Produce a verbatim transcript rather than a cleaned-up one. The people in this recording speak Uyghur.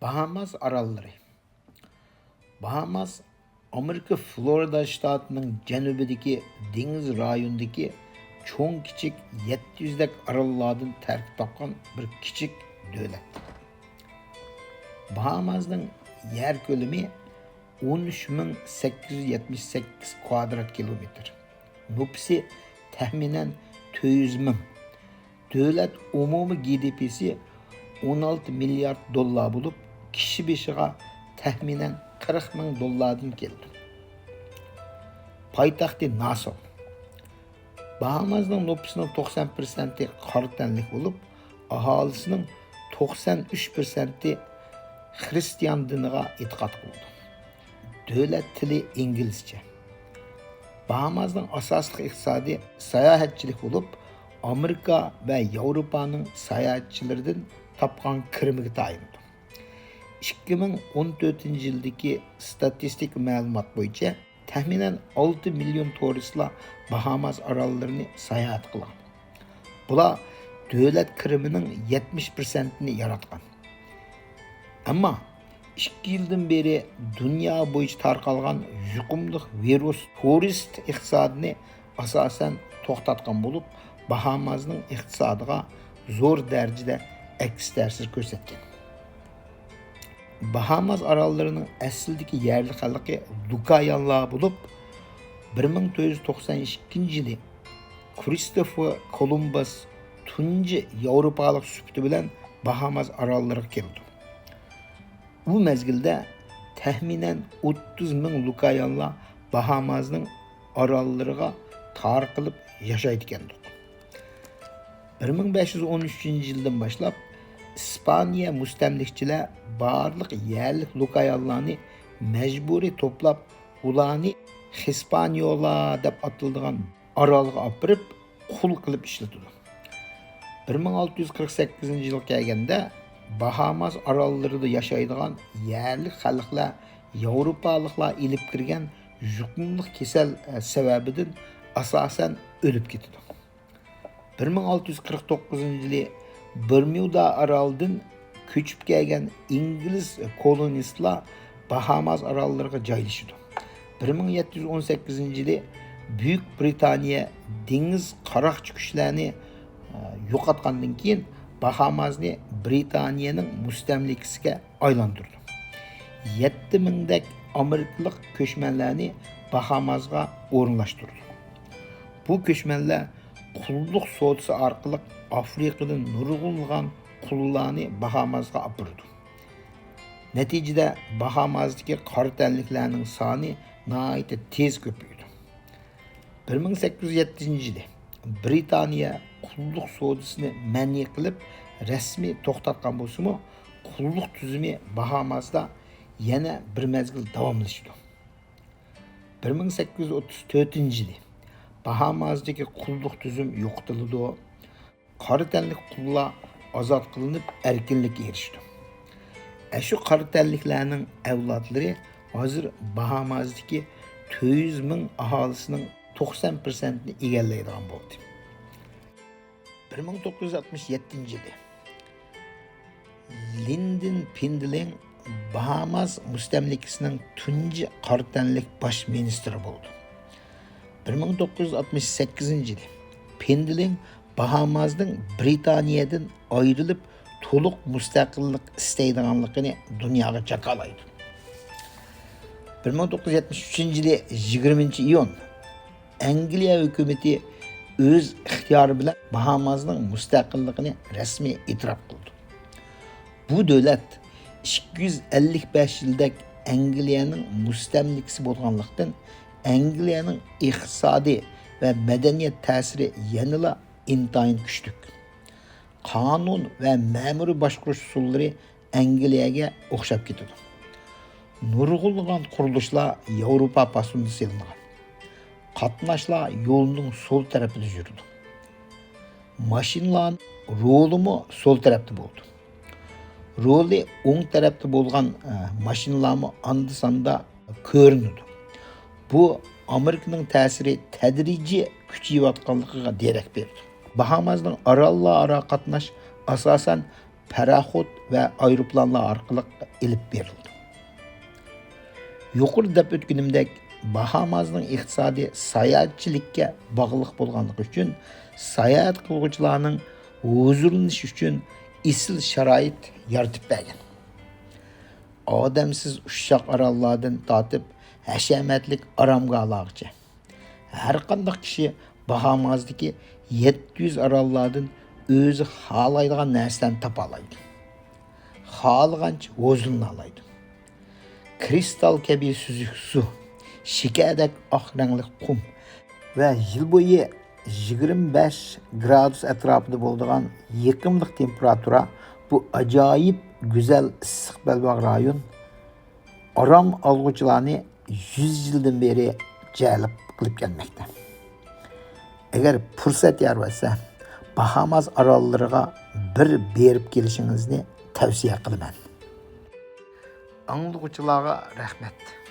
باھاماس ئاراللىرى. باھاماس ئامېرىكا فلورىدا شتاتىنىڭ جەنۇبىدىكى دېڭىز رايونىدىكى چوڭ كىچىك يەتتە يۈزدەك ئاراللاردىن تەركىب تاپقان بىر كىچىك دۆلەت. باھاماسنىڭ يەر كۆلىمى ئون ئۈچ مىڭ سەككىز يۈز يەتمىش سەككىز كىلومېتىر. نوپۇسى تەخمىنەن تۆت يۈز مىڭ. دۆلەت ئومۇمىي گى دى پىسى ئون ئالتە مىليارد دوللار بولۇپ، كىشى بېشىغا تەخمىنەن قىرىق مىڭ دوللاردىن كېلىدۇ. پايتەختى ناساۋ. باھاماسنىڭ نوپۇسىنىڭ توقسان پىرسەنتى قارا تەنلىك بولۇپ، ئاھالىسىنىڭ توقسان ئۈچ پىرسەنتى خىرىستىيان دىنىغا ئېتىقاد قىلىدۇ. دۆلەت تىلى ئىنگلىزچە. باھاماسنىڭ ئاساسلىق ئىقتىسادى ساياھەتچىلىك بولۇپ، ئامېرىكا ۋە ياۋروپانىڭ ساياھەتچىلىرىدىن تاپقان كىرىمىگە تايىنىدۇ. ئىككى مىڭ ئون تۆتىنچى يىلدىكى ستاتىستىكا مەلۇمات بويىچە، تەخمىنەن ئالتە مىليون تۇرىستلار باھاماس ئاراللىرىنى ساياھەت قىلغان. بۇلار دۆلەت كىرىمىنىڭ يەتمىش پىرسەنتىنى ياراتقان. ئەمما ئىككى يىلدىن بېرى دۇنيا بويىچە تارقالغان يۇقۇملۇق ۋىرۇس تۇرىست ئىقتىسادىنى ئاساسەن توختاتقان بولۇپ، باھاماسنىڭ ئىقتىسادىغا زور دەرىجىدە ئەكس تەسىر كۆرسەتكەن. باھاماس ئاراللىرىنىڭ ئەسلىدىكى يەرلىك خەلقى لۇكايانلار بولۇپ، بىر مىڭ تۆت يۈز توقسان ئىككىنچى يىلى كرىستوفېر كولۇمبۇس تۇنجى ياۋروپالىق سۈپىتى بىلەن باھاماس ئاراللىرىغا كېلىدۇ. ئۇ مەزگىلدە تەخمىنەن ئوتتۇز مىڭ لۇكايانلار باھاماسنىڭ ئاراللىرىغا تارقىلىپ ياشايدىكەندۇق. بىر مىڭ بەش يۈز ئون ئۈچىنچى يىلدىن باشلاپ ئىسپانىيە مۇستەملىكىچىلەر بارلىق يەرلىك لۇكايانلارنى مەجبۇرىي توپلاپ، ئۇلارنى خىسپانيولا دەپ ئاتىلىدىغان ئارالغا ئاپىرىپ، قۇل قىلىپ ئىشلىتىدۇ. بىر مىڭ ئالتە يۈز قىرىق سەككىزىنچى يىلغا كەلگەندە، باھاماس ئاراللىرىدا ياشايدىغان يەرلىك خەلقلەر ياۋروپالىقلار ئېلىپ كىرگەن يۇقۇملۇق كېسەل، ئە، سەۋەبىدىن ئاساسەن ئۆلۈپ كېتىدۇ. بىر مىڭ ئالتە يۈز قىرىق توققۇزىنچى يىلى بېرميۇدا ئارالىدىن كۆچۈپ كەلگەن ئىنگلىز كولونىستلار باھاماس ئاراللىرىغا جايلىشىدۇ. بىر مىڭ يەتتە يۈز ئون سەككىزىنچى يىلى بۈيۈك برىتانىيە دېڭىز قاراقچى كۈچلەرنى، ئە، يوقاتقاندىن كېيىن، باھاماسنى برىتانىيەنىڭ مۇستەملىكىسىگە ئايلاندۇرىدۇ. يەتتە مىڭدەك ئامېرىكىلىق كۆچمەنلەرنى باھاماسقا ئورۇنلاشتۇرىدۇ. بۇ كۆچمەنلەر قۇللۇق سودىسى ئارقىلىق ئافرىقىدىن نۇرغۇنلىغان قۇللارنى باھاماسقا ئاپىرىدۇ. نەتىجىدە، باھاماسدىكى قارا تەنلىكلەرنىڭ سانى ناھايىتى تېز كۆپىيىدۇ. بىر مىڭ سەككىز يۈز يەتتىنچى يىلى برىتانىيە قۇللۇق سودىسىنى مەنئى قىلىپ، رەسمىي توختاتقان بولسىمۇ، قۇللۇق تۈزۈمى باھاماسدا يەنە بىر مەزگىل داۋاملىشىدۇ. بىر مىڭ سەككىز يۈز ئوتتۇز تۆتىنچى يىلى باھاماسدىكى قۇللۇق تۈزۈم يوقىتىلىدۇ. قارا تەنلىك قۇللار ئازاد قىلىنىپ، ئەركىنلىككە ئېرىشىدۇ. ئەشۇ قارا تەنلىكلەرنىڭ ئەۋلادلىرى ھازىر باھاماسدىكى تۆت يۈز مىڭ ئاھالىسىنىڭ توقسان پىرسەنتىنى ئىگىلەيدىغان بولدى. بىر مىڭ توققۇز يۈز ئاتمىش يەتتىنچى يىلى لىندىن پىندلىڭ باھاماس مۇستەملىكىسىنىڭ تۇنجى قارا تەنلىك باش مىنىستىرى بولىدۇ. بىر مىڭ توققۇز يۈز ئاتمىش سەككىزىنچى يىلى پىندلىڭ باھاماسنىڭ برىتانىيەدىن ئايرىلىپ، تولۇق مۇستەقىللىق ئىستەيدىغانلىقىنى دۇنياغا جاكارلايدۇ. بىر مىڭ توققۇز يۈز يەتمىش ئۈچىنچى يىلى يىگىرمىنچى ئىيۇن ئەنگلىيە ھۆكۈمىتى ئۆز ئىختىيارى بىلەن باھاماسنىڭ مۇستەقىللىقىنى رەسمىي ئېتىراپ قىلدى. بۇ دۆلەت ئىككى يۈز ئەللىك بەش يىلدەك ئەنگلىيەنىڭ مۇستەملىكىسى بولغانلىقتىن، ئەنگلىيەنىڭ ئىقتىسادىي ۋە مەدەنىيەت تەسىرى يەنىلا ئىنتايىن كۈچلۈك. قانۇن ۋە مەمۇرىي باشقۇرۇش ئۇسۇللىرى ئەنگلىيەگە ئوخشاپ كېتىدۇ. نۇرغۇنلىغان قۇرۇلۇشلار ياۋروپا پاسونىدا سېلىنغان. قاتناشلار يولنىڭ سول تەرىپىدە يۈرىدۇ. ماشىنىلارنىڭ رولىمۇ سول تەرەپتە بولىدۇ. رولى ئوڭ تەرەپتە بولغان، ئە، ماشىنىلارمۇ ئاندا-ساندا كۆرۈنىدۇ. بۇ ئامېرىكىنىڭ تەسىرى تەدرىجىي كۈچىيىۋاتقانلىقىغا دېرەك بېرىدۇ. باھاماسنىڭ ئاراللار ئارا قاتناش ئاساسەن پاراخوت ۋە ئايروپىلانلار ئارقىلىق ئېلىپ بېرىلىدۇ. يۇقىرىدا دەپ ئۆتكىنىمدەك، باھامازنىڭ ئىقتىسادى ساياھەتچىلىككە باغلىق بولغانلىقى ئۈچۈن، ساياھەت قىلغۇچىلارنىڭ ھۇزۇرلىنىشى ئۈچۈن ئېسىل شارائىت يارىتىپ بەرگەن. ئادەمسىز ئۇششاق ئاراللاردىن تارتىپ ھەشەمەتلىك ئارامگاھلارغىچە، ھەرقانداق كىشى باھامازدىكى يەتتە يۈز ئاراللاردىن ئۆزى خالايدىغان نەرسىلەرنى تاپالايدۇ. خالىغانچە ھۇزۇرلىنالايدۇ. كرىستال كەبى سۈزۈك سۇ، شېكەردەك ئاق رەڭلىك قۇم ۋە يىل بويى يىگىرمە بەش گرادۇس ئەتراپىدا بولىدىغان يېقىملىق تېمپېراتۇرا بۇ ئاجايىپ گۈزەل ئىسسىق بەلباغ رايون ئارام ئالغۇچىلارنى يۈز يىلدىن بېرى جەلپ قىلىپ كەلمەكتە. ئەگەر پۇرسەت يار بەرسە، باھاماس ئاراللىرىغا بىر بېرىپ كېلىشىڭىزنى تەۋسىيە قىلىمەن. ئاڭلىغۇچىلارغا رەھمەت.